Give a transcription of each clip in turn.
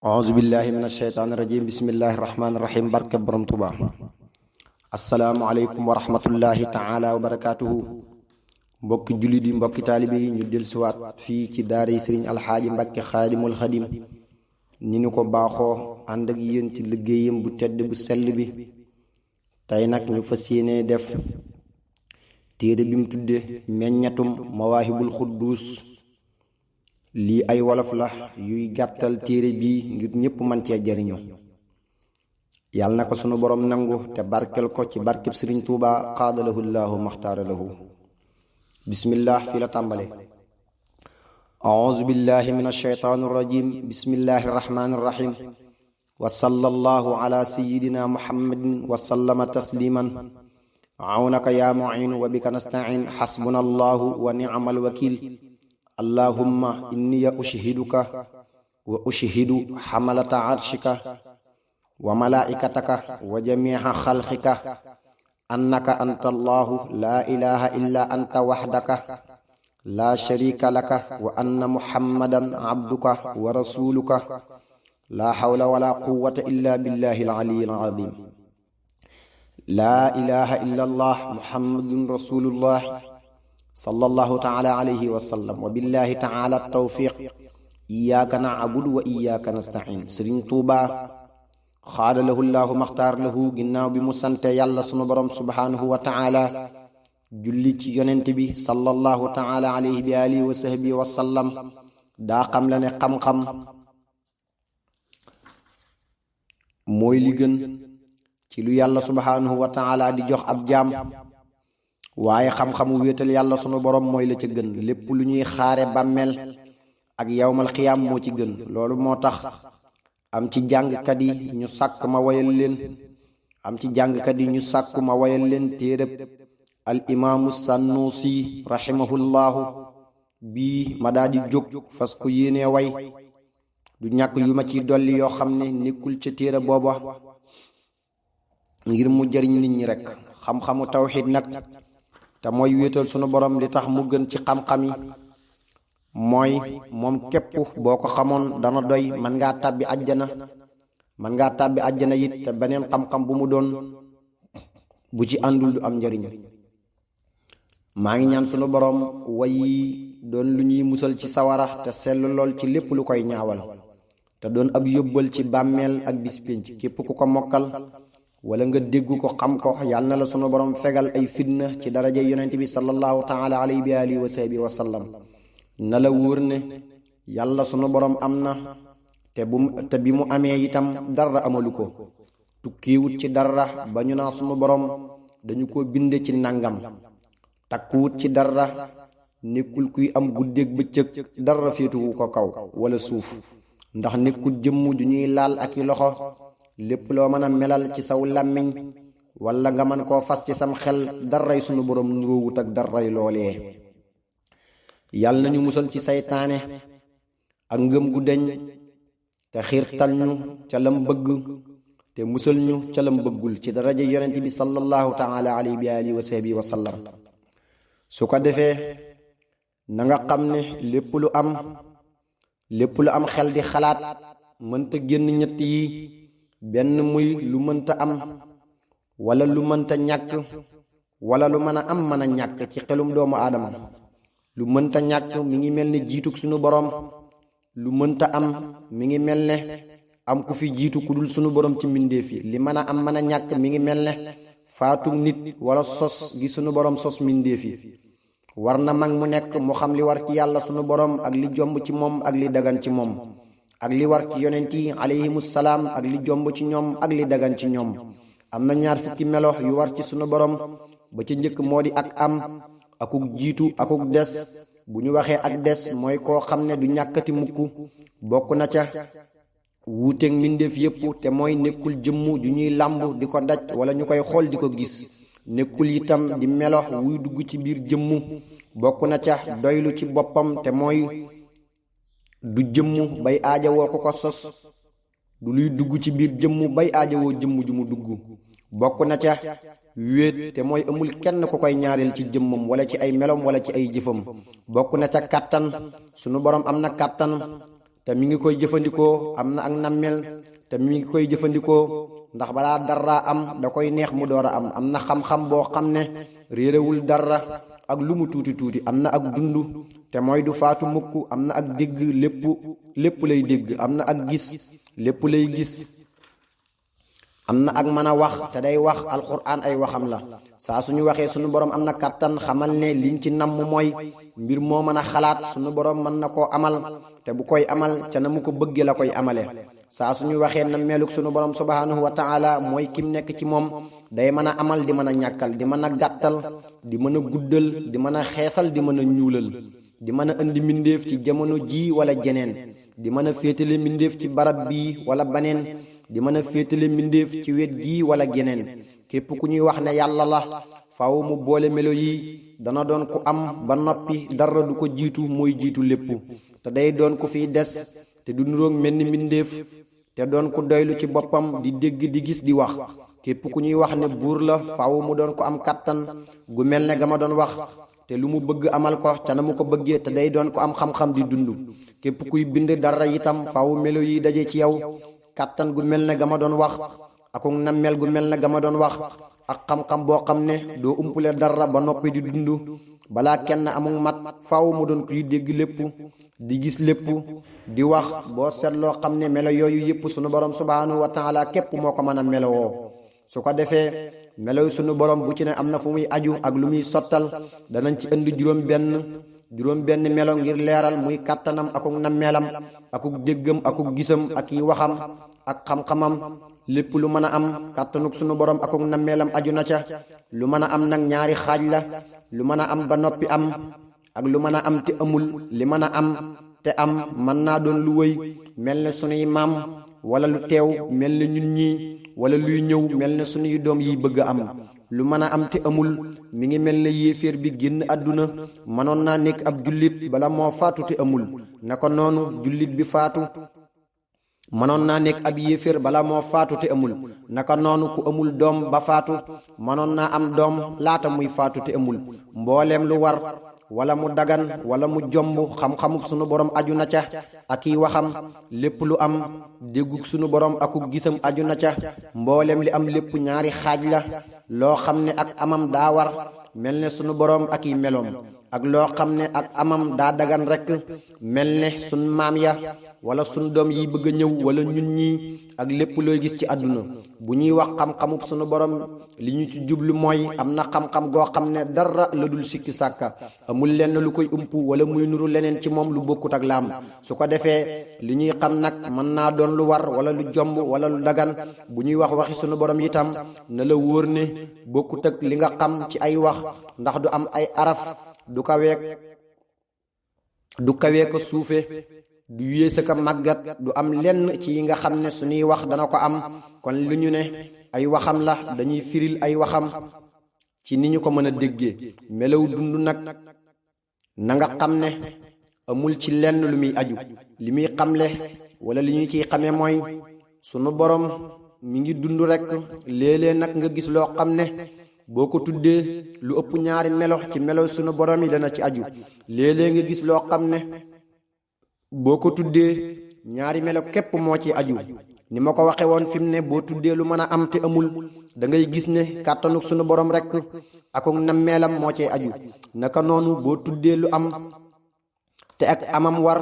auzu billahi min asheytaani rajim bismillahi rahmaani rahim barke borom tuba assalaamu aleykum wa rahmatullahi taala wa barakaatuhu. mbokki jullit yi mbokki taalibe yi ñu dellusiwaat fii ci daara yi sëriñ alxaaji mbàkke xaadimul xadim ni ñu ko baaxoo ànd ak yéen ci liggéeyam bu tedd bu sell bi. tey nag ñu fas yéene def téere bi mu tudde meññatum mawaahibul xudduus. lii ay wolof la yuy gàttal téere bii ngir ñépp man cee jariñu. yàlla na ko sunu boroom nangu te barkel ko ci barkeb sëriñ tuuba xaadalahu llaahu maxtaara lahu. bismillah fi la tàmbale. auzu billahi min asheytaani rajim bismillahi rahmaani rahim wa sallallahu ala sayidina muhammadin wa sallama tasliman. awnaka yaa muin wa bika nastain xasbuna allahu wa ni'mal wakil. allahumma inni ushhiduka wa ushhidu xamalata arshika wa malaikataka wa jamiica xalqika annaka anta allahu laa ilaha illa anta waxdaka laa sharika laka wa anna muhammadan abduka wa rasuluka laa xawla wala quwwata illa billahi alcaliyi alcazim. laa ilaha illa allah muhammadun rasulullah sallallahu taala alayhi wa sallam wa billahi taala tawfiq. iyyaka na'budu wa iyyaka nasta'in. sëriñ tuuba xaadalahu llaahu maxtaar lahu ginnaaw bi mu sante yàlla sunu borom subhaanahu wa taala julli ci yonent bi sallallahu taala alayhi bi alihi wa sahbihi wa sallam daa xam la ne xam-xam mooy li gën ci lu yàlla subhaanahu wa taala di jox ab jaam, waaye xam-xamu wéetal yàlla sunu borom mooy la ca gën. lépp lu ñuy xaare bàmmeel ak yawmal xiyaam moo ci gën. loolu moo tax am ci jàngkat yi ñu sàkk ma wayal leen téereb al imaamu sannusi raximahullaahu bii ma daa di jóg fas ko yéenee way. du ñàkk yu ma ciy dolli yoo xam ne nekkul ca téere booba ngir mu jariñ nit ñi rekk. xam-xamu tawxiid nag te mooy wéetal sunu borom li tax mu gën ci xam-xam yi mooy moom képp boo ko xamoon dana doy. mën ngaa tàbbi àjjana it te beneen xam-xam bu mu doon bu ci àndul du am njariñ. maa ngi ñaan sunu borom way yi doon lu ñuy musal ci sawara te sell lool ci lépp lu koy ñaawal, te doon ab yóbbal ci bàmmeel ak bis pénc. képp ku ko mokkal wala nga dégg ko xam ko yàlla na la sunu borom fegal ay fitna ci daraja yonent bi sallallahu taala alayhi bi alihi wa sahbihi wa sallam. na la wóor ne yàlla sunu borom am na te bi mu amee itam dara amalu ko. tukkiwut ci dara ba ñu naa sunu borom dañu ko binde ci nangam. takkuwut ci dara, nekkul kuy am guddeeg bëccëg dara féetuwu ko kaw wala suuf, ndax nekkul jëmm ju ñuy laal ak i loxo. lépp loo mën a melal ci saw làmmiñ wala nga mën koo fas ci sam xel daray sunu borom nuróowut ak daray loolee. yàlla nañu musal ci saytaane ak ngëm gu deñ te xiirtal ñu ca lam bëgg te musal ñu ca lam bëggul ci daraja yonent bi sallallahu taala alayhi bi alihi wa sahbihi wa sallam. su ko defee na nga xam ne lépp lu am xel di xalaat mënta génn ñett yi. benn muy lu mënta am wala lu mënta ñàkk wala lu mën a am mën a ñàkk ci xelum doomu aadama. lu mënta ñàkk mi ngi mel ne jiituk sunu borom. lu mënta am mi ngi mel ne am ku fi jiitu ku dul sunu borom ci mbindeef yi. li mën a am mën a ñàkk mi ngi mel ne faatu nit wala sos gi sunu borom sos mbindeef yi. war na mag mu nekk mu xam li war ci yàlla sunu borom ak li jomb ci moom ak li dagan ci moom, ak li war ci yonent yi alayhimu salaam ak li jomb ci ñoom ak li dagan ci ñoom. am na 20 melo yu war ci sunu borom. ba ca njëkk moo di ak am, akuk jiitu, akuk des. bu ñu waxee ak des mooy koo xam ne du ñàkkati mukk. bokk na ca wuuteeg mbindeef yépp te mooy nekkul jëmm ju ñuy làmb di ko daj wala ñu koy xool di ko gis. nekkul itam di melo wuy dugg ci biir jëmm. bokk na ca doylu ci boppam te mooy du jëmm bay aajawoo ko sos, du luy dugg ci biir jëmm bay aajawoo jëmm ju mu dugg. bokk na ca wéet te mooy amul kenn ku koy ñaareel ci jëmmam wala ci ay melom wala ci ay jëfam. bokk na ca kàttan, sunu borom am na kàttan te mi ngi koy jëfandikoo, am na ak nammel te mi ngi koy jëfandikoo, ndax balaa dara am da koy neex mu door a am. am na xam-xam boo xam ne réerewul dara ak lu mu tuuti tuuti. am na ak dund te mooy du faatu mukk. am na ak dégg, lépp lay dégg. am na ak gis, lépp lay gis. am na ak mën a wax te day wax. alquran ay waxam la. saa suñu waxee suñu borom am na kàttan, xamal ne liñ ci namm mooy mbir moo mën a xalaat suñu borom mën na koo amal, te bu koy amal ca na mu ko bëggee la koy amale. saa suñu waxee na meeluk suñu borom subhanahu wa taala mooy kim nekk ci moom, day mën a amal, di mën a ñàkkal, di mën a gàttal, di mën a guddal, di mën a xeesal, di mën a ñuulal, di mën a indi mbindeef ci jamono ji wala jeneen, di mën a féetale mbindeef ci barab bii wala baneen, di mën a féetale mbindeef ci wet gii wala geneen. képp ku ñuy wax ne yàlla la, faaw mu boole melo yi. dana doon ku am ba noppi dara du ko jiitu, mooy jiitu lépp. te day doon ku fiy des te du nuroog mel ni mbindeef, te doon ku doylu ci boppam, di dégg, di gis, di wax. képp ku ñuy wax ne buur la, faaw mu doon ko am kàttan gu mel ne ga ma doon wax, te lu mu bëgg amal ko ca na mu ko bëggee, te day doon ko am xam-xam di dund. képp kuy bind dara itam faaw melo yi daje ci yow, kàttan gu mel ne ga ma doon wax, akuk nammel gu mel ne ga ma doon wax, ak xam-xam boo xam ne doo umpule dara ba noppi di dund. balaa kenn amul mat, faaw mu doon kuy dégg lépp, di gis lépp, di wax. boo seetloo xam ne melo yooyu yëpp sunu borom subhanahu wa taala képp moo ko mën a melowoo. su ko defee melo sunu borom bu ci ne am na fu muy aju ak lu muy sottal. danañ ci indi juróom benn melo ngir leeral, muy kàttanam akuk nammeelam, akuk déggam, akuk gisam, ak yi waxam, ak xam-xamam. lépp lu mën a am, kàttanuk sunu borom akuk nammeelam aju na ca. lu mën a am nag ñaari xaaj la: lu mën a am ba noppi am, ak lu mën a am te amul. li mën a am te am mën naa doon lu wëy mel ne sunuy maam, wala lu teew mel ne ñun ñii, wala luy ñëw mel ne sunuy doom yi bëgg a am. lu mën a am te amul mi ngi mel ne yéeféer bi génn àdduna. mënoon naa nekk ab jullit bala moo faatu te amul. naka noonu jullit bi faatu mënoon naa nekk ab yéeféer bala moo faatu te amul. naka noonu ku amul doom ba faatu mënoon naa am doom laata muy faatu te amul. mbooleem lu war wala mu dagan wala mu jomb, xam-xamub sunu borom aju na ca ak i waxam. lépp lu am, déggug sunu borom akuk gisam aju na ca. mbooleem li am lépp ñaari xaaj la: loo xam ne ak amam daa war mel ne sunu borom ak i meloom, ak loo xam ne ak amam daa dagan rekk mel ne sun maam ya wala sun doom yi bëgg a ñëw wala ñun ñii, ak lépp looy gis ci àdduna. bu ñuy wax xam-xamub sunu borom li ñu ci jublu mooy am na xam-xam goo xam ne dara la dul sikki sàkka, amul lenn lu koy ump wala muy nuru leneen ci moom lu bokkut ak laam. su ko defee li ñuy xam nag mën naa doon lu war wala lu jomb wala lu dagan. bu ñuy wax waxi sunu borom itam na la wóor ne bokkut ak li nga xam ci ay wax, ndax du am ay araf, du kawee ko suufe, du yéese ka màggat, du am lenn ci yi nga xam ne suñuy wax dana ko am. kon lu ñu ne ay waxam la, dañuy firil ay waxam ci ni ñu ko mën a déggee. melaw dund nag na nga xam ne amul ci lenn lu muy aju. li muy xamle wala li ñu ciy xamee mooy sunu borom mi ngi dund rekk. léeg-léeg nag nga gis loo xam ne boo ko tuddee lu ëpp ñaari melo ci melo sunu borom yi dana ci aju. léeg-léeg nga gis loo xam ne boo ko tuddee ñaari melo képp moo ci aju. ni ma ko waxe woon fi mu ne boo tuddee lu mën a am te amul, da ngay gis ne kàttanuk sunu borom rekk akuk nammeelam moo cee aju. naka noonu boo tuddee lu am te ak amam war,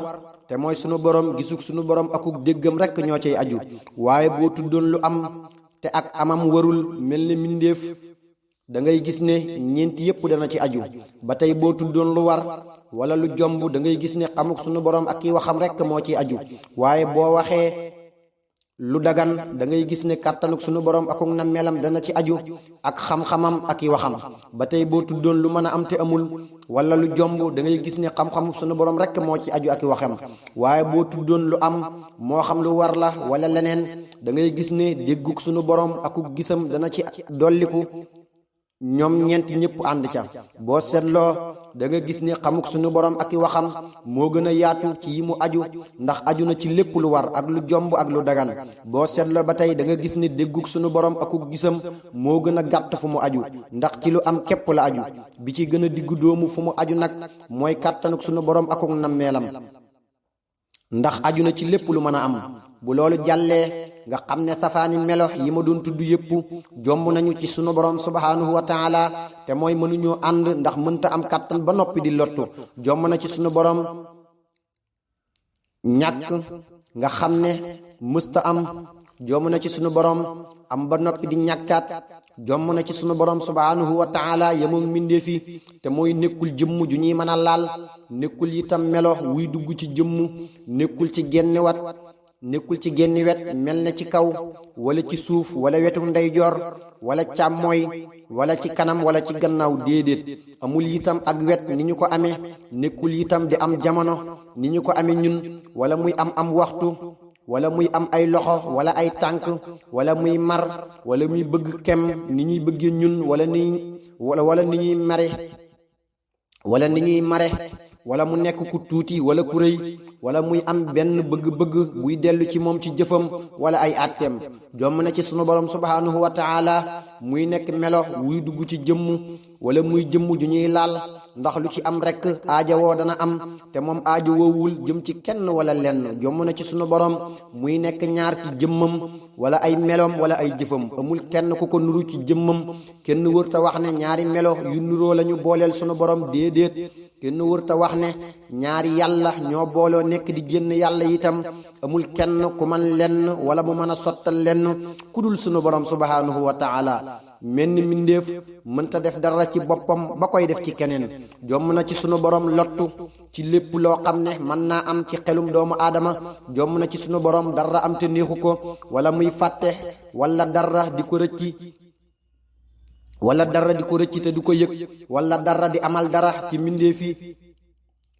te mooy sunu borom, gisuk sunu borom akuk déggam rekk ñoo cay aju. waaye boo tuddoon lu am te ak amam warul mel ne mbindéef, da ngay gis ne ñeent yépp dana ci aju. ba tey boo tuddoon lu war wala lu jomb, da ngay gis ne xamuk sunu borom ak i waxam rekk moo ci aju. waaye boo waxee lu dagan, da ngay gis ne kàttanuk sunu borom akuk nammeelam dana ci aju, ak xam-xamam ak i waxam. ba tey boo tuddoon lu mën a am te amul wala lu jomb, da ngay gis ne xam-xamu sunu borom rekk moo ci aju ak i waxam. waaye boo tuddoon lu am, moo xam lu war la wala leneen, da ngay gis ne dégguk sunu borom akuk gisam dana ci dolliku. ñoom ñeent ñëpp ànd ca. boo seetloo da nga gis ne xamuk sunu borom ak i waxam moo gën a yaatu ci yi mu aju, ndax aju na ci lépp lu war ak lu jomb ak lu dagan. boo seetloo ba tey da nga gis ne dégguk sunu borom akuk gisam moo gën a gàtt fu mu aju, ndax ci lu am képp la aju. bi ci gën a diggu doomu fu mu aju nag mooy kàttanuk sunu borom akuk nammeelam. ndax aju na ci lépp lu mën a am. bu loolu jàllee nga xam ne safaani melo yi ma doon tudd yépp jomb nañu ci sunu borom subhanahu wa taala te mooy mënuñoo ànd ndax mënta am kàttan ba noppi di lottu. jomb na ci sunu borom ñàkk nga xam ne mësta am. jomb na ci sunu borom am ba noppi di ñàkkaat. jomb na ci sunu borom subhanahu wa taala yemoom mbindeef yi te mooy nekkul jëmm ju ñuy mën a laal, nekkul itam melo wuy dugg ci jëmm, nekkul ci genn wat, nekkul ci genn wet mel na ci kaw wala ci suuf wala wetu ndeyjoor wala càmmooy wala ci kanam wala ci gannaaw. déedéet, amul itam ak wet ni ñu ko amee, nekkul itam di am jamono ni ñu ko amee ñun, wala muy am waxtu, wala muy am ay loxo wala ay tànk, wala muy mar wala muy bëgg kem ni ñuy bëggee ñun, wala ni ñuy mare wala mu nekk ku tuuti wala ku rëy, wala muy am benn bëgg-bëgg buy dellu ci moom ci jëfam wala ay àtteem. jomm na ci sunu borom subhanahu wa taala muy nekk melo wuy dugg ci jëmm wala muy jëmm ju ñuy laal, ndax lu ci am rekk aajowoo dana am te moom aajowoowul jëm ci kenn wala lenn. jomm na ci sunu borom muy nekk ñaar ci jëmmam wala ay meloom wala ay jëfam. amul kenn ku ko nuru ci jëmmam. kenn wërta wax ne ñaari melo yu nuroo lañu booleel sunu borom. déedéet, kenn wërta wax ne ñaari yàlla ñoo booloo nekk di jënn yàlla itam. amul kenn ku man lenn wala mu mën a sottal lenn ku dul sunu borom subhanahu wa taala. menn mbindeef mënta def dara ci boppam ba koy def ci keneen. jomm na ci sunu borom lottu ci lépp loo xam ne mën naa am ci xelum doomu aadama. jomm na ci sunu borom dara am te neexu ko, wala muy fàtte wala dara di ko rëcci te du ko yëg, wala dara di amal dara ci mbindeef yi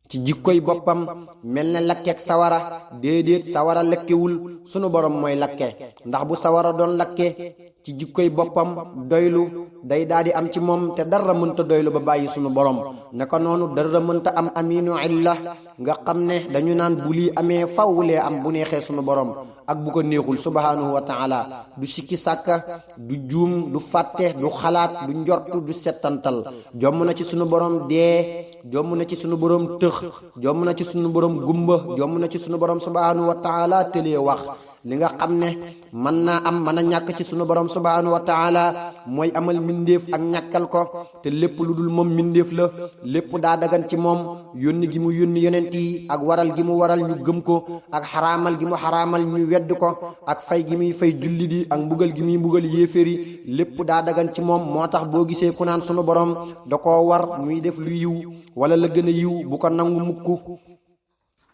ci jikkoy boppam mel ne lakkeek sawara. déedéet, sawara lakkewul, sunu borom mooy lakke. ndax bu sawara doon lakke ci jikkoy boppam doylu day daal di am ci moom te dara mënta doylu ba bàyyi sunu borom. naka noonu dara mënta am aminu illa nga xam ne dañu naan bu lii amee fawulee am bu neexee sunu borom ak bu ko neexul subhanahu wa taala. du sikki sàkka, du juum, du fàtte, du xalaat, du njortu, du settantal. jomm na ci sunu borom dee, jomm na ci sunu borom tëx, jomm na ci sunu borom gumba, jomm na ci sunu borom subhanahu wa taala tëlee wax. li nga xam ne mën naa am mën a ñàkk ci sunu borom subhanahu wa taala mooy amal mbindeef ak ñàkkal ko, te lépp lu dul moom mbindeef la. lépp daa dagan ci moom. yónni gi mu yónni yonent yi ak waral gi mu waral ñu gëm ko, ak xaraamal gi mu xaraamal ñu wedd ko, ak fay gi muy fay julli di ak mbugal gi muy mbugal yéeféri, lépp daa dagan ci moom. moo tax boo gisee ku naan sunu borom da koo war muy def lu yiw wala la gën a yiw bu ko nangu mukk.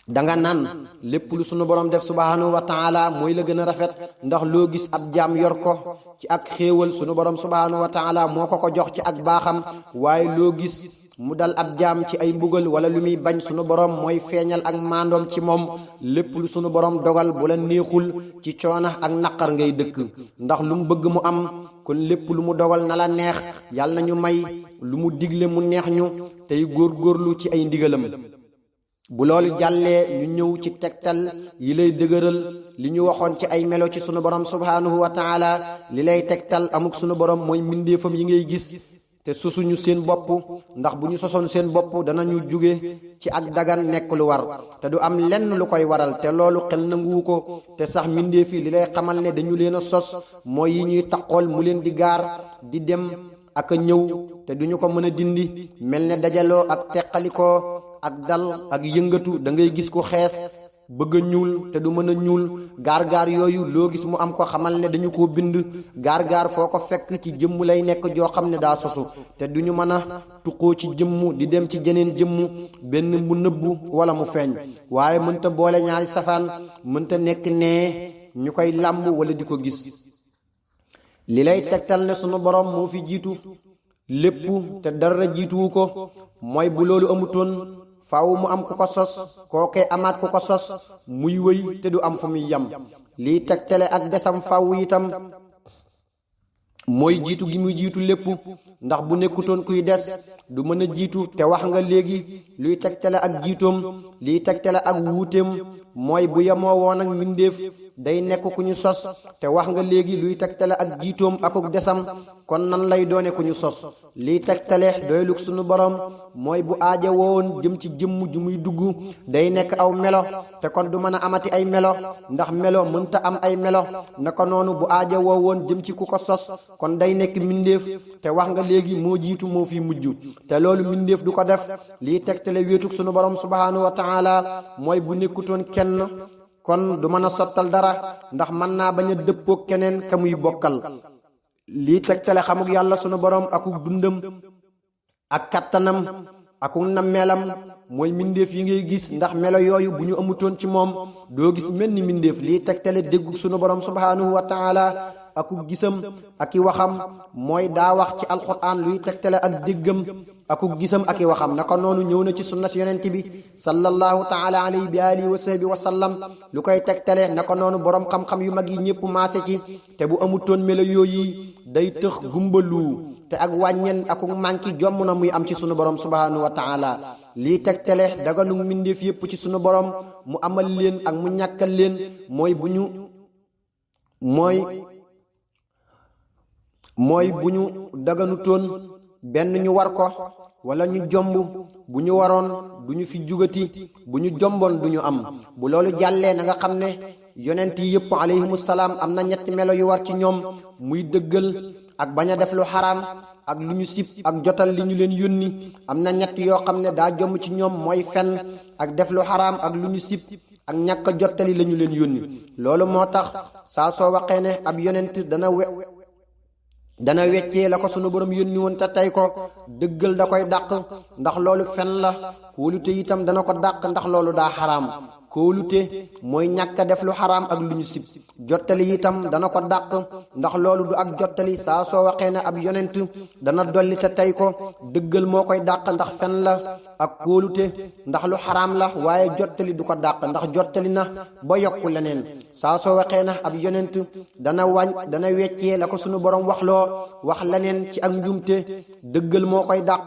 danga naan lépp lu sunu borom def subhanahu wa taala mooy la gën a rafet, ndax loo gis ab jaam yor ko ci ak xéewal sunu borom subhanahu wa taala moo ko jox ci ak baaxam. waaye loo gis mu dal ab jaam ci ay mbugal wala lu muy bañ sunu borom mooy feeñal ak maandoom ci moom. lépp lu sunu borom dogal bu la neexul ci coona ak naqar ngay dëkk, ndax lu mu bëgg mu am. kon lépp lu mu dogal na la neex. yàlla na ñu may lu mu digle mu neex ñu tey góorgóorlu ci ay ndigalam. bu loolu jàllee ñu ñëw ci tegtal yi lay dëgëral li ñu waxoon ci ay melo ci sunu borom subhanahu wa taala. li lay tegtal amuk sunu borom mooy mbindeefam yi ngay gis te sosuñu seen bopp, ndax bu ñu sosoon seen bopp danañu jóge ci ak dagan nekk lu war te du am lenn lu koy waral, te loolu xel nanguwu ko. te sax mbindeef yi li lay xamal ne dañu leen a sos mooy yi ñuy taqool mu leen di gaar di dem ak a ñëw te duñu ko mën a dindi, mel ne dajaloo ak teqalikoo ak dal ak yëngatu. da ngay gis ku xees bëgg a ñuul te du mën a ñuul. gaar-gaar yooyu loo gis mu am ko xamal ne dañu koo bind. gaar-gaar foo ko fekk ci jëmm lay nekk joo xam ne daa sosu te duñu mën a tuqoo ci jëmm di dem ci jeneen jëmm, benn mu nëbbu wala mu feeñ. waaye mënta boole ñaari safaan, mënta nekk nee ñu koy làmb wala di ko gis. li lay tegtal ne sunu borom moo fi jiitu lépp te dara jiituwu ko mooy bu loolu amutoon faaw mu am ku ko sos, kookee amaat ku ko sos muy wëy te du am fu muy yam. liy tegtale ak desam faaw itam mooy jiitu gi muy jiitu lépp, ndax bu nekkutoon kuy des du mën a jiitu. te wax nga léegi luy tegtale ak jiitoom. liy tegtale ak wuuteem mooy bu yemoo woon ak mbindeef day nekk ku ñu sos te wax nga léegi luy tegtale ak jiitoom akuk desam kon nan lay doone ku ñu sos liy tegtale doyluk sunu borom mooy bu aaja woon jëm ci jëmm ju muy dugg day nekk aw melo te kon du mën a amati ay melo ndax melo mënta am ay melo naka noonu bu aaja woon jëm ci ku ko sos kon day nekk mbindeef te wax nga léegi moo jiitu moo fi mujj te loolu mbindeef du ko def liy tegtale wéetuk sunu borom subhanahu wa taala mooy bu nekkutoon kenn kon du mën a sottal dara ndax mën naa bañ a dëppoog keneen ka muy bokkal lii tegtale xamuk yàlla sunu borom akuk dundam ak kattanam akuk nammeelam mooy mbindeef yi ngay gis ndax melo yooyu bu ñu amutoon ci moom doo gis mel ni mbindeef lii tegtale déggu sunu borom subhanahu wa taala akuk gisam ak i waxam mooy daa wax ci alquran luy tegtale ak déggam akuk gisam ak i waxam naka noonu ñëw na ci sunna si yonent bi sallallahu taala alayhi bi alihi wa sahbi wa sallam lu koy tegtale naka noonu borom xam-xam yu mag yi ñëpp maase ci te bu amutoon melo yooyu day tëx gumbalu te ak wàññeen akuk manki jomm na muy am ci sunu borom subhanahu wa taala lii tegtale daganu mbindeef yépp ci sunu borom mu amal leen ak mu ñàkkal leen mooy bu ñu daganutoon benn ñu war ko wala ñu jomb bu ñu waroon du ñu fi jugati bu ñu jomboon du ñu am bu loolu jàllee na nga xam ne yonent yi yëpp alayhimu salaam am na ñetti melo yu war ci ñoom muy dëggal ak bañ a def lu xaraam ak lu ñu sib ak jotal li ñu leen yónni am na ñett yoo xam ne daa jomb ci ñoom mooy fen ak def lu xaraam ak lu ñu sib ak ñàkk a jottali la ñu leen yónni loolu moo tax saa soo waxee ne ab yonent dana weccee la ko sunu borom yónni woon te tey ko dëggal da koy dàq ndax loolu fen la kóolute itam dana ko dàq ndax loolu daa xaraam kóolute mooy ñàkk a def lu xaraam ak lu ñu sib jottali itam dana ko dàq ndax loolu du ak jottali saa soo waxee ne ab yonent dana dolli te tey ko dëggal moo koy dàq ndax fen la ak kóolute ndax lu xaraam la waaye jottali du ko dàq ndax jottali na ba yokku leneen saa soo waxee ne ab yonent dana weccee la ko sunu borom wax leneen ci ak njumte dëggal moo koy dàq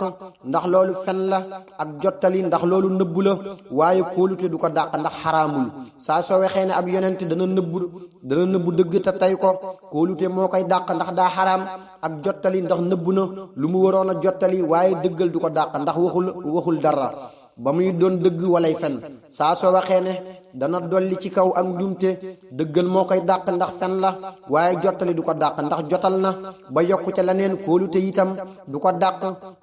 ndax loolu fen la ak jottali ndax loolu nëbbu la waaye kóolute du ko dàq ndax xaraamul saa soo waxee ne ab yonent dana nëbbu dëgg te tey ko kóolute moo koy dàq ndax daa xaraam ak jottali ndax nëbbu na lu mu waroon a jottali waaye dëggal du ko dàq ndax waxul dara ba muy doon dëgg walay fen saa soo waxee ne dana dolli ci kaw ak njumte dëggal moo koy dàq ndax fen la waaye jottali du ko dàq ndax jotal na ba yokku ca leneen kóolute itam du ko dàq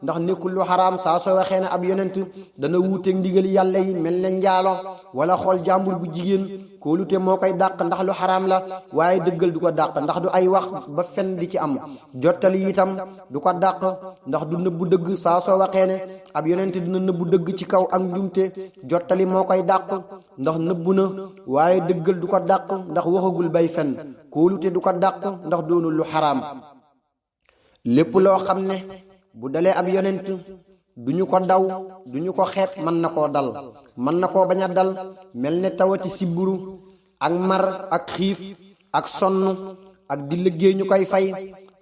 ndax nekkul lu xaraam saa soo waxee ne ab yonent dana wuuteeg ndigal yàlla yi mel ne njaalo wala xool jàmbur bu jigéen kóolute moo koy dàq ndax lu xaraam la waaye dëggal du ko dàq ndax du ay wax ba fen di ci am jottali itam du ko dàq ndax du nëbbu dëgg saa soo waxee ne ab yonent dina nëbbu dëgg ci kaw ak njumte jottali moo koy dàq ndax nëbbu na waaye dëggal du ko dàq ndax waxagul bay fen kóolute du ko dàq ndax doonul lu xaraam lépp loo xam ne bu dalee ab yonent duñu ko daw duñu ko xeet mën na koo dal mën na koo bañ a dal mel ne tawati siburu ak mar ak xiif ak sonn ak di liggéey ñu koy fay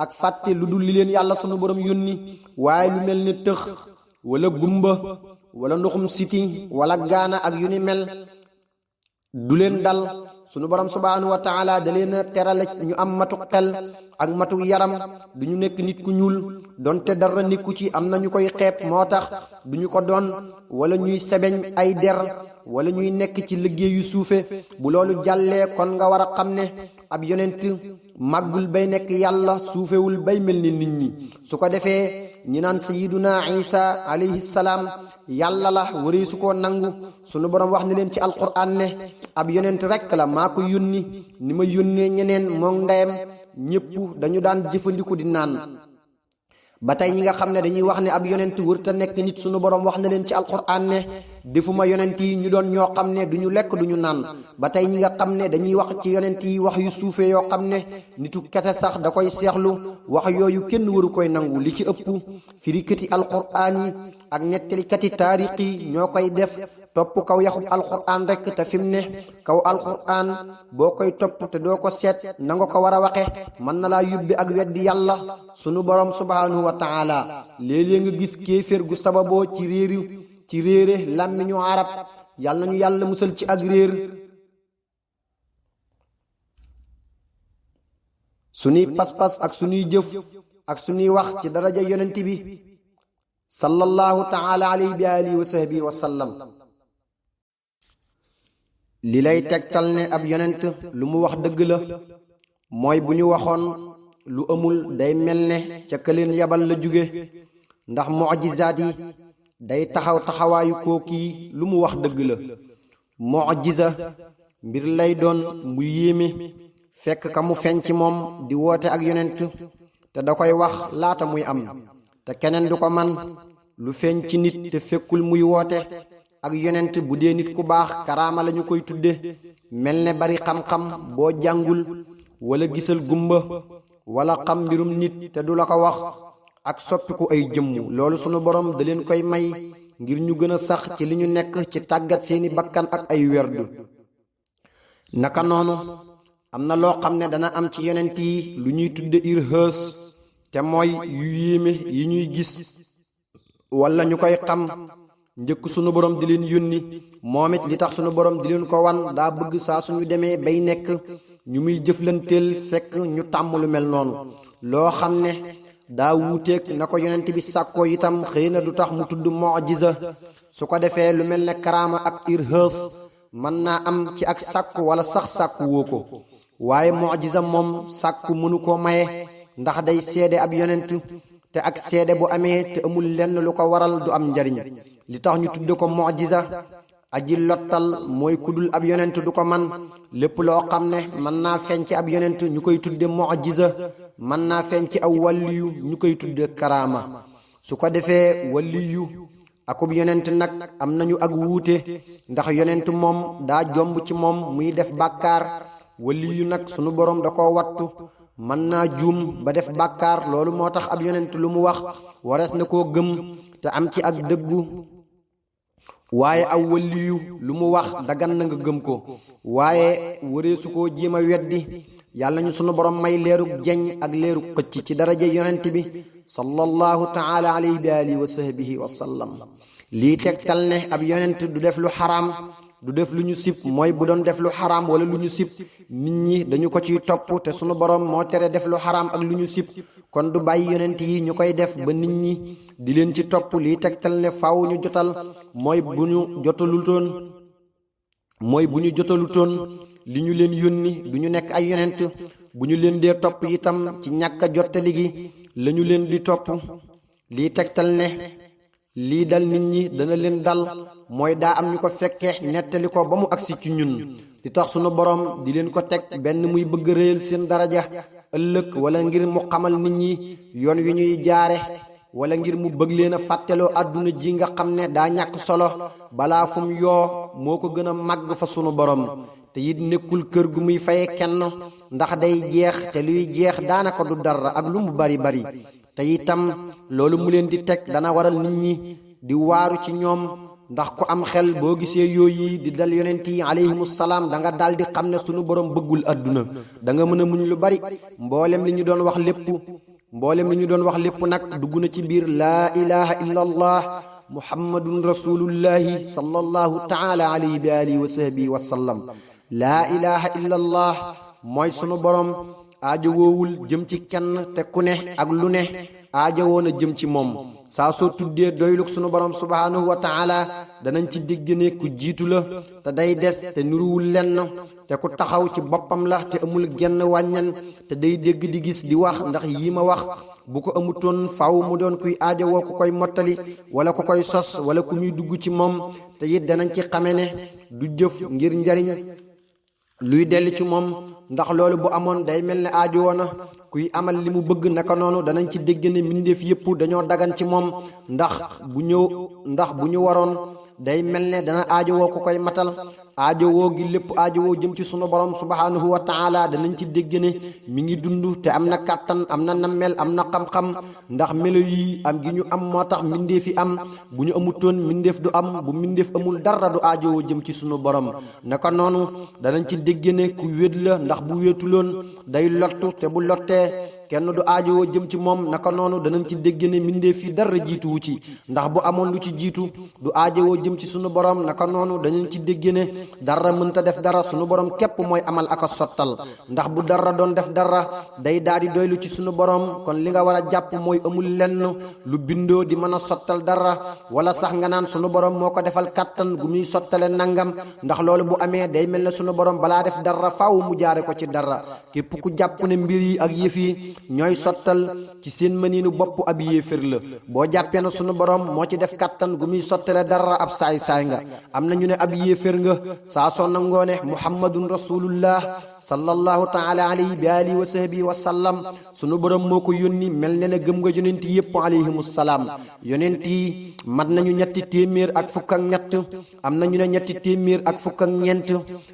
ak fàtte lu dul li leen yàlla sunu borom yónni waaye lu mel ne tëx wala gumba wala ndoxum siti wala gaana ak yu ni mel du leen dal sunu borom subhanahu wa taala da leen a terale ñu am matuk xel ak matuk yaram du ñu nekk nit ku ñuul donte dara nekku ci am na ñu koy xeeb moo tax du ñu ko doon wala ñuy sebeñ ay der wala ñuy nekk ci liggéey yu suufe bu loolu jàllee kon nga war a xam ne ab yonent màggul bay nekk yàlla suufewul bay mel ni nit ñi su ko defee ñi naan sayiduna isa alayhi salaam yàlla la waree su koo nangu sunu borom wax ne leen ci alquran ne ab yonent rekk la maa ko yónni ni ma yónnee ñeneen moom ndeyam ñépp dañu daan jëfandiku di naan ba tey ñi nga xam ne dañuy wax ne ab yonent wërta nekk nit sunu borom wax na leen ci alquran ne defuma yonent yi ñu doon ñoo xam ne duñu lekk duñu naan ba tey ñi nga xam ne dañuy wax ci yonent yi wax yu suufe yoo xam ne nitu kese sax da koy seexlu wax yooyu kenn waru koy nangu li ci ëpp firikati alquran yi ak nettalikati taarix yi ñoo koy def topp kaw yaxub alquran rek te fi mu ne kaw alquran boo koy topp te doo ko seet na nga ko war a waxe mën na laa yóbbi ak weddi yàlla sunu borom subhanahu wa taala léeg-léeg nga gis kéeféer gu sababoo ci réere làmmiñu arab yàlla nañu yàlla musal ci ak réer sunuy pas-pas ak sunuy jëf ak sunuy wax ci daraja yonent bi sallallahu taala alayhi bi alihi wa sahbihi wa sallam. li lay tegtal ne ab yonent lu mu wax dëgg la mooy bu ñu waxoon lu amul day mel ne ca këleen yabal la jóge, ndax mu'jizaat yi day taxawaayu kookii lu mu wax dëgg la. mu'jiza mbir lay doon mu yéeme fekk ka mu feeñ ci moom di woote ak yonent te da koy wax laata muy am, te keneen du ko man. lu feeñ ci nit te fekkul muy woote ak yonent bu dee nit ku baax karaama lañu koy tudde, mel ne bari xam-xam boo jàngul wala gisal gumba wala xam mbirum nit te du la ko wax, ak soppiku ay jëmm. loolu sunu borom da leen koy may ngir ñu gën a sax ci li ñu nekk ci tàggat seeni bakkan ak ay werdu. naka noonu am na loo xam ne dana am ci yonent yi lu ñuy tudde irhas, te mooy yu yéeme yi ñuy gis wala ñu koy xam njëkk sunu borom di leen yónni. moom it li tax sunu borom di leen ko wan daa bëgg saa suñu demee bay nekk ñu muy jëflanteel fekk ñu tàmm lu mel noonu. loo xam ne daa wuuteeg na ko yonent bi sàkkoo itam xëy na du tax mu tudd mu'jiza. su ko defee lu mel ne karaama ak irhas mën naa am ci ak sàkku wala sax sàkku woo ko, waaye mu'jiza moom sàkku mënu koo maye, ndax day seede ab yonent te ak seede bu amee te amul lenn lu ko waral du am njariñ. li tax ñu tudde ko mu'jiza aji lottal mooy kudul ab yonent du ko man. lépp loo xam ne mën naa feeñ ci ab yonent ñu koy tudde mu'jiza, mën naa feeñ ci aw waliyu ñu koy tudde karaama. su ko defee waliyu akub yonent nag am nañu ak wuute, ndax yonent moom daa jomb ci moom muy def bàkkaar. waliyu nag sunu borom da koo wattu, mën naa juum ba def bàkkaar. loolu moo tax ab yonent lu mu wax warees na koo gëm te am ci ak dëggu, waaye aw waliyu lu mu wax dagan na nga gëm ko, waaye wareesu koo jéem a weddi. yàlla ñu sunu borom may leerug jeñ ak leerug xëcc ci daraja yonent bi sallallahu taala alayhi bi alihi wa sahbihi wa sallam. lii tegtal ne ab yonent du def lu xaraam, du def lu ñu sib. mooy bu doon def lu xaraam wala lu ñu sib nit ñi dañu ko ciy topp, te sunu borom moo tere def lu xaraam ak lu ñu sib, kon du bàyyi yonent yi ñu koy def ba nit ñi di leen ci topp. lii tegtal ne faaw ñu jotal, mooy bu ñu jotalutoon li ñu leen yónni du ñu nekk ay yonent. bu ñu leen dee topp itam ci ñàkk a jottali gi la ñu leen di topp. lii tegtal ne lii dal nit ñi dana leen dal, mooy daa am ñu ko fekke nettali ko ba mu agsi ci ñun. li tax sunu borom di leen ko teg benn muy bëgg réyal seen daraja ëllëg, wala ngir mu xamal nit ñi yoon wi ñuy jaare, wala ngir mu bëgg leen a fàtteloo àdduna ji nga xam ne daa ñàkk solo balaa fu mu yoo moo ko gën a màgg fa sunu borom. te it nekkul kër gu muy faye kenn, ndax day jeex te luy jeex daanaka du dara ak lu mu bari bari. te itam loolu mu leen di teg dana waral nit ñi di waaru ci ñoom, ndax ku am xel boo gisee yooyu di dal yonent yi alayhimu salaam da nga daal di xam ne sunu borom bëggul àdduna. da nga mën a muñ lu bari. mboolem li ñu doon wax lépp nag dugg na ci biir laa ilaha illa allah muhammadun rasulullahi sallallahu taala alayhi bi alihi wa sahbihi wa sallam. laa ilaha illa allah mooy sunu borom aajo woowul jëm ci kenn, te ku ne ak lu ne aajo woon a jëm ci moom. saa soo tuddee doyluk sunu borom subhaanahu wa taala danañ ci dégg ne ku jiitu la te day des te nuruwul lenn, te ku taxaw ci boppam la te amul genn wàññan, te day dégg di gis di wax. ndax yii ma wax bu ko amutoon faaw mu doon kuy aajo woo ku koy mottali wala ku koy sos wala ku muy dugg ci moom. te it danañ ci xame ne du jëf ngir njariñ luy dellu ci moom, ndax loolu bu amoon day mel ne aajo woona kuy amal li mu bëgg. naka noonu danañ ci dégg ne mbindeef yépp dañoo dagan ci moom, ndax bu ñu waroon day mel ne dana aajo woo ku koy matal. aajo woo gi lépp aajo woo jëm ci sunu borom subhaanahu wa taala danañ ci dégg ne mi ngi dund te am na kàttan, am na nammel, am na xam-xam, ndax melo yi am gi ñu am moo tax mbindeef yi am. bu ñu amutoon mbindeef du am, bu mbindeef amul dara du aajo woo jëm ci sunu borom. naka noonu danañ ci dégg ne ku wét la, ndax bu wéetuloon day lottu, te bu lottee kenn du aajowoo jëm ci moom. naka noonu danañ ci dégg ne mbindee fi dara jiituwu ci, ndax bu amoon lu ci jiitu du aajowoo jëm ci sunu borom. naka noonu danañ ci dégg ne dara mënta def dara, sunu borom képp mooy amal ak a sottal. ndax bu dara doon def dara day daal di doylu ci sunu borom. kon li nga war a jàpp mooy amul lenn lu bindoo di mën a sottal dara, wala sax nga naan sunu borom moo ko defal kàttan gu muy sottale nangam, ndax loolu bu amee day mel ne sunu borom balaa def dara faaw mu jaare ko ci dara. képp ku jàpp ne mbir yi ak yëf yi ñooy sottal ci seen mëniinu bopp ab yéefér la. boo jàppee na sunu borom moo ci def kàttan gu muy sottale dara ab saay-saay nga. am na ñu ne ab yéefér nga saa soo nangoo ne muhammadun rasulullah sallallahu taala alayhi bi alihi wa sahbihi wa sallam sunu borom moo ko yónni. mel ne gëm nga yonent yépp alayhimu salaam. yonent yi mat nañu ñetti téeméer ak fukk ak ñett, am na ñu ne ñetti téeméer ak fukk ak ñeent,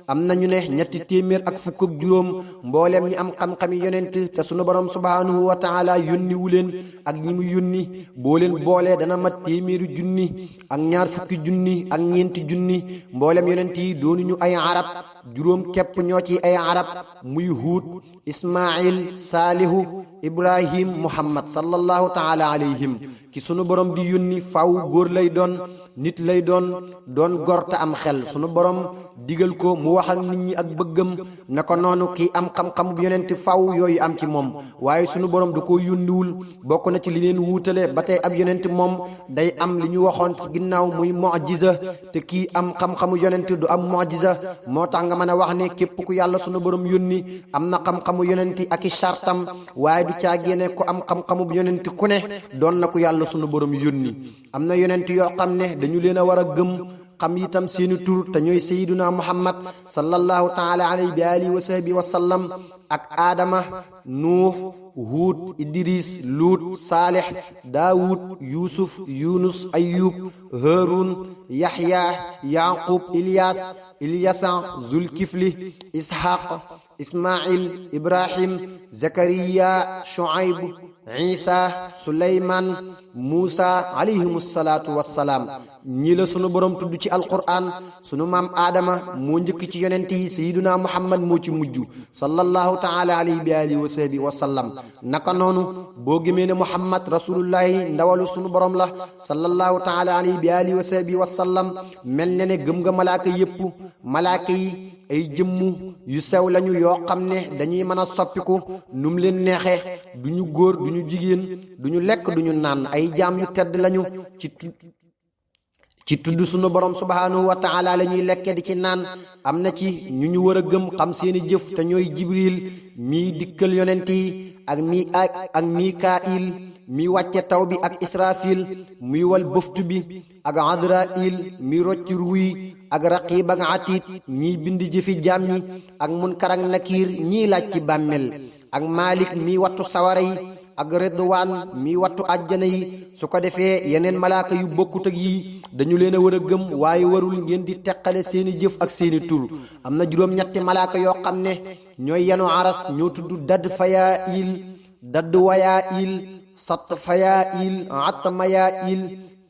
am na ñu ne ñetti téeméer ak fukk ak juróom. mbooleem ñi am xam-xami yonent te sunu borom subhanahu wa taala yónni wu leen ak ñi mu yónni boo leen boolee dana mat téeméeri junni ak ñaar fukki junni ak ñeenti junni. mbooleem yonent yi doonuñu ay arab, juróom képp ñoo ci ay arab, muy Huud, Ismaayil, Saalihu, Ibrahim, Muhammad sallallahu taala alayhim. ki sunu borom di yónni faw góor lay doon, nit lay doon gor te am xel. sunu borom digal ko mu wax ak nit ñi ak bëggam. naka noonu kii am xam-xamu yonent faw yooyu am ci moom. waaye sunu borom da koo yónniwul. bokk na ci li leen wuutale ba tey ab yonent moom day am li ñu waxoon ci ginnaaw muy mu'jiza, te kii am xam-xamu yonent du am mu'jiza. moo tax nga mën a wax ne képp ku yàlla sunu borom yónni am na xam-xamu yonent ak i sartam, waaye du caagéene ko am xam-xamu yonent ku ne doon na ku yàlla sunu borom yónni. am na yonent yoo xam ne dañu leen a war a gëm, xam itam seeni tur te ñooy sayyiduna muhammad sallallahu taala alayhi bi alihi wa sahbihi wa sallam, ak aadama, nuux, huud, idris, luut, saalix, daawud, yuusuf, yunus, ayub, haarun, yaxya, yaqub, ilyasa, zulkifli, ishaq, ismail, ibrahim, zakariya, shuayb, isa, suleyman, muusa alayhimu salaatu wassalaam. ñii la sunu borom tudd ci alquran. sunu maam aadama moo njëkk ci yonent yi, sayiduna muhammad moo ci mujj sallallahu taala alayhi bi alihi wa sahbihi wa sallam. naka noonu boo gëmee ne muhammad rasulullahi ndawalu sunu borom la sallallahu taala alayhi bi alihi wa sahbihi wa sallam, mel ne ne gëm nga malaaka yépp. malaaka yi ay jëmm yu sew lañu yoo xam ne dañuy mën a soppiku nu mu leen neexee, du ñu góor du ñu jigéen, du ñu lekk du ñu naan. ay jaam yu tedd lañu ci tudd sunu borom subhanahu wa taala la ñuy lekke di ci naan. am na ci ñu ñu war a gëm xam seeni jëf te ñooy jibril mii dikkal yonent yi, ak mikail mi wàcce taw bi, ak israfil muy wal bëftu bi, ak adrail mi rocci ruuy, ak raqib ak atiid ñiy bind jëfi jaam ñi, ak munkar ak nakiir ñiy laaj ci bàmmel, ak malik mi wattu sawara yi, ak ridwaan mi wattu àjjana yi. su ko defee yeneen malaaka yu bokkut ak yii dañu leen a war a gëm, waaye warul ngeen di teqale seeni jëf ak seeni tur. am na juróom-ñetti malaaka yoo xam ne ñooy yenu aras, ñoo tudd dadd fayail, dadd wayail, sat fayail, atmayail,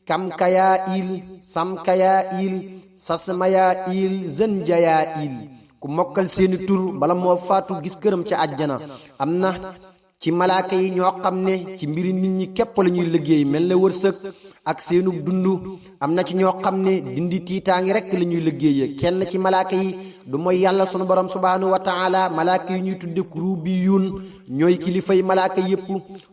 kamkayail, samkayail, sasmayail, zanjayail. ku mokkal seeni tur bala moo faatu gis këram ca àjjana. am na ci malaaka yi ñoo xam ne ci mbiri nit ñi képp la ñuy liggéey, mel ne wërsëg ak seenu dund. am na ci ñoo xam ne dindi tiitaangi rekk la ñuy liggéeyee. kenn ci malaaka yi du mooy yàlla sunu borom subhanahu wa taala. malaaka yi ñuy tudde kurubiyun ñooy kilifay malaaka yépp,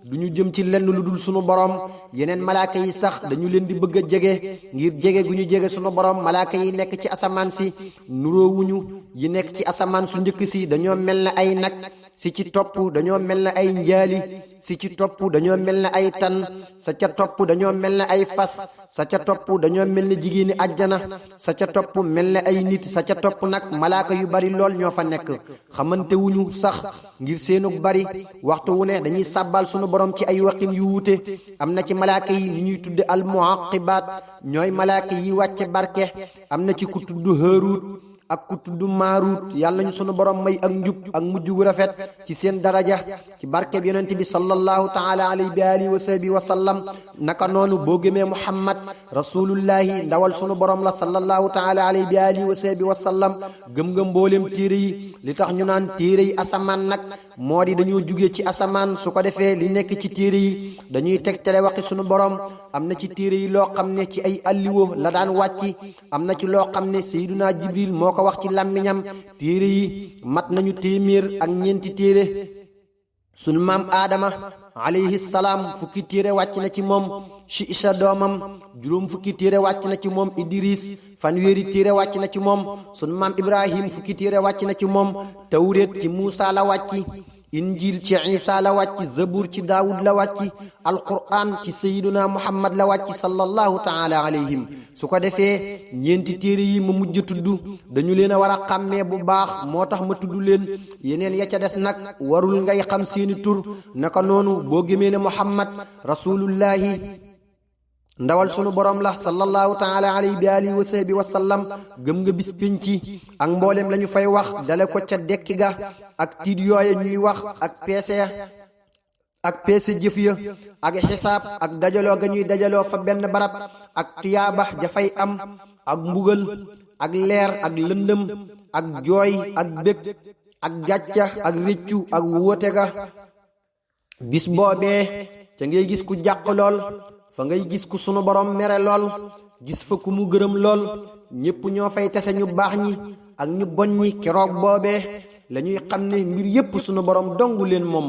du ñu jëm ci lenn lu dul sunu borom. yeneen malaaka yi sax dañu leen di bëgg a jege, ngir jege gu ñu jege sunu borom. malaaka yi nekk ci asamaan si nuroowuñu yi nekk ci asamaan su njëkk si, dañoo mel ne ay nag. si ci topp dañoo mel ne ay njaali, si ci topp dañoo mel ne ay tan, sa ca topp dañoo mel ne ay fas, sa ca topp dañoo mel ne jigéeni àjjana, sa ca topp mel ne ay nit, sa ca topp nag malaaka yu bari lool ñoo fa nekk. xamante wuñu sax ngir seenug bari, waxtu wu ne dañuy sàbbal sunu borom ci ay waxin yu wuute. am na ci malaaka yi ni ñuy tudde al muaqibaat, ñooy malaaka yi wàcce barke. am na ci ku tudd Haaruut, ak ku tudd Maaruut yàlla ñu sunu borom may ak njub ak mujj gu rafet ci seen daraja ci barkeb yonent bi sallallahu taala alayhi bi alihi wa sahbihi wa sallam. naka noonu boo gëmee Muhammad rasulullahi ndawal sunu borom la sallallahu taala alayhi bi alihi wa sahbihi wa sallam gëm nga mboolem téere yi. li tax ñu naan téere yi asamaan nag moo di dañoo jugee ci asamaan, su ko defee li nekk ci téere yi dañuy tegtale waxi sunu borom. am na ci téere yi loo xam ne ci ay alliwo la daan wàcci, am na ci loo xam ne Seydunaa Jibril moo ko wax ci làmmiñam. téere yi mat nañu téeméer ak ñeenti téere. sunu maam Aadama alayhi salaam fukki téere wàcc na ci moom. Isa doomam juróom fukki téere wàcc na ci moom. Idris fanweeri téere wàcc na ci moom. sunu maam Ibrahim fukki téere wàcc na ci moom. Tawreet ci Muusa la wàcc. Injil ci Isa la wàcc. Zabur ci Daawud la wàcc. Alqur'an ci Sayyiduna Muhammad la wàcc sallallahu taala alayhim. su ko defee ñeenti téere yi ma mujj tudd dañu leen a war a xàmmee bu baax, moo tax ma tudd leen. yeneen ya ca des nag warul ngay xam seeni tur. naka noonu boo gëmee ne Muhammad rasulullahi ndawal sunu borom la sallallahu taala alayhi bi alihi wa sahbi wa sallam, gëm nga bis pénci ak mboolem la ñu fay wax dale ko ca dekki ga ak tiit yooye ñuy wax ak peese jëf ya ak xisaab ak dajaloo ga ñuy dajaloo fa benn barab ak tiyaaba jafay am ak mbugal ak leer ak lëndëm ak jooy ak bég ak gàcca ak réccu ak wóote ga. bis boobee ca ngay gis ku jàq lool, fa ngay gis ku sunu borom mere lool, gis fa ku mu gërëm lool. ñépp ñoo fay tase, ñu baax ñi ak ñu bon ñi. keroog boobee la ñuy xam ne mbir yépp sunu borom dongu leen moom,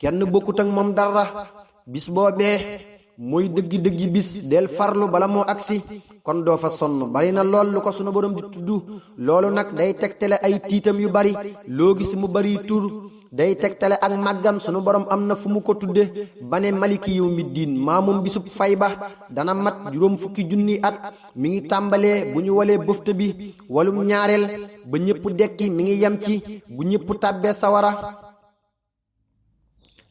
kenn bokkut ak moom dara. bis boobee mooy dëggi-dëggi bis, del farlu bala moo agsi kon doo fa sonn. bari na lool lu ko sunu borom di tudd, loolu nag day tegtale ay tiitam yu bari. loo gis mu bari tur day tegtale ak màggam. sunu borom am na fu mu ko tudde ba ne maliki yawmi diin, maa moom bisub fay ba. dana mat juróom fukki junni at. mi ngi tàmbalee bu ñu walee bëfta bi walum ñaareel ba ñépp dekki, mi ngi yem ci bu ñépp tàbbee sawara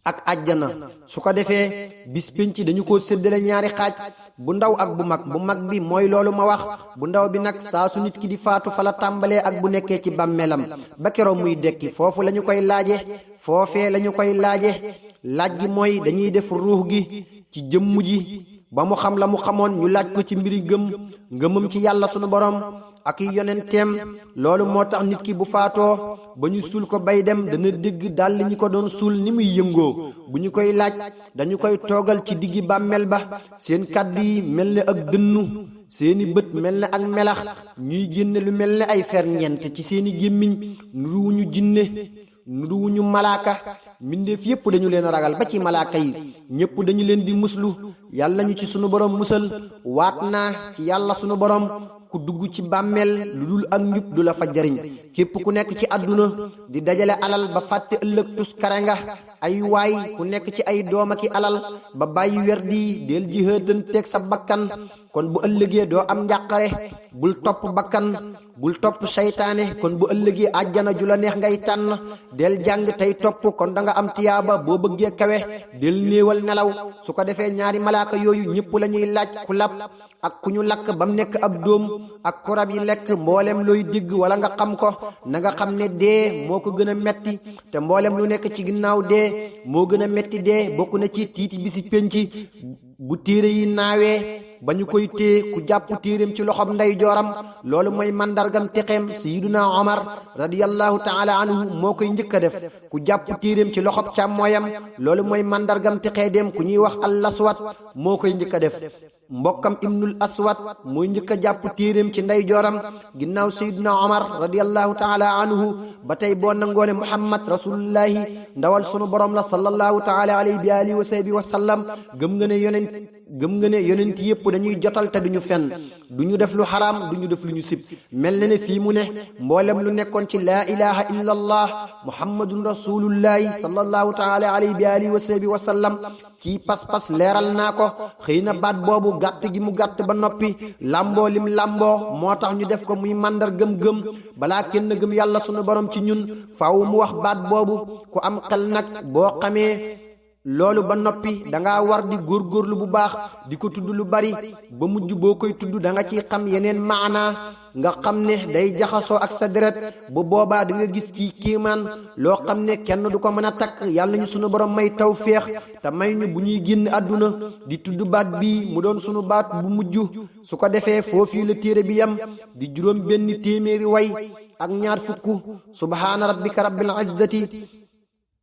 ak àjjana. su ko defee bis pénc dañu ko séddale ñaari xaaj, bu ndaw ak bu mag. bu mag bi mooy loolu ma wax. bu ndaw bi nag saa su nit ki di faatu fa la tàmbalee ak bu nekkee ci bàmmeelam ba keroog muy dekki. foofu la ñu koy laaje, foofee la ñu koy laaje. laaj gi mooy dañuy def ruux gi ci jëmm ji ba mu xam la mu xamoon, ñu laaj ko ci mbiri ngëmam ci yàlla sunu borom ak yonenteem. loolu moo tax nit ki bu faatoo ba ñu suul ko bay dem dana dégg dal ñi ko doon suul ni muy yëngoo. bu ñu koy laaj dañu koy toogal ci diggi bàmmeel ba, seen kàddu yi mel ne ak dënnu, seeni bët mel ne ak melax, ñuy génne lu mel ne ay ferñeent ci seeni gémmiñ. nuruwuñu jinne, nuruwuñu malaaka. mbindeef yépp dañu leen ragal ba ci malaaka yi, ñépp dañu leen di muslu. yàlla ñu ci sunu borom musal. waat naa ci yàlla sunu borom, ku dugg ci bàmmeel lu dul ak njub du la fa jariñ. képp ku nekk ci àdduna di dajale alal ba fàtte ëllëg tus kare nga. ay waay ku nekk ci ay doom aki alal ba bàyyi werdi del jihadanteeg sa bakkan, kon bu ëllëgee doo am njàqare. bul topp bakkan, bul topp seytaane, kon bu ëllëgee àjjana ju la neex ngay tànn. del jàng tey topp, kon da nga am tiyaaba boo bëggee kawe. del néewal nelaw. su ko defee ñaari malaaka yooyu ñépp la ñuy laaj, ku lab ak ku ñu lakk ba mu nekk ab dóom ak ku rab yi lekk. mboolem looy dégg wala nga xam ko, na nga xam ne dee moo ko gën a metti, te mboolem lu nekk ci ginnaaw dee moo gën a metti dee. bokk na ci tiiti bi si pénc bu téere yi naawee ba ñu koy téye, ku jàpp téereem ci loxob ndey jooram, loolu mooy mandargam texeem. Sayyiduna Omar radiyallahu taala anhu moo koy njëkk a def. ku jàpp téereem ci loxob càmmooyam, loolu mooy mandargam texee dem. ku ñuy wax al aswad moo koy njëkk a def. mbokkam ibnul aswad mooy njëkk a jàpp téeréem ci ndey jooram ginnaaw sayyiduna omar radiyallahu taala anhu. ba tey boo nangoone muhammad rasulullahi ndawal sunu borom la sallallahu taala alayhi bi alihi wa sahbihi wa sallam, gëm nga ne yonent yépp dañuy jotal te duñu fenn, duñu def lu xaraam, duñu def lu ñu sib. mel na ne fii mu ne mboolem lu nekkoon ci laa ilaha illa allah muhammadun rasulullahi sallallahu taala alayhi bi alihi wa sahbihi wa sallam ci pas-pas leeral naa ko. xëy na baat boobu gàtt gi mu gàtt ba noppi làmboo lim làmboo moo tax ñu def ko muy màndar gëm-gëm. balaa kenn gëm yàlla sunu borom ci ñun faaw mu wax baat boobu. ku am xel nag boo xamee loolu ba noppi danga war di góorgóorlu bu baax di ko tudd lu bari ba mujj boo koy tudd da nga ciy xam yeneen maanaa nga xam ne day jaxasoo ak sa deret bu boobaa da nga gis ci kéemaan loo xam ne kenn du ko mën a takk. yàlla ñu sunu borom may taw féex te may ñu bu ñuy génn àdduna di tudd baat bii mu doon sunu baat bu mujj. su ko defee foofii la téere bi yam di juróom benn téeméeri way ak ñaar fukk. subhaana rabbika rabbil izzati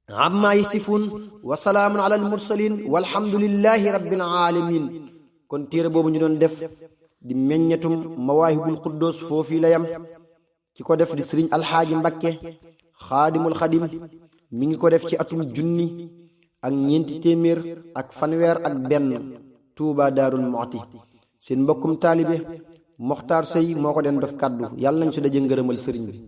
amma yasifun wa salaamun ala al mursalin walhamdulillahi rabbil alamin. kon téere boobu ñu doon def di meññetum mawaahibul quddus foofii la yam. ki ko def di sëriñ alxaaji mbakke xaadimul xadim mi ngi ko def ci atum 1421 tuuba daarul muxti. seen mbokkum taalibe moxtaar sëy moo ko den def kàddu. yàlla nañ su daje ngërëmal sëriñ bi.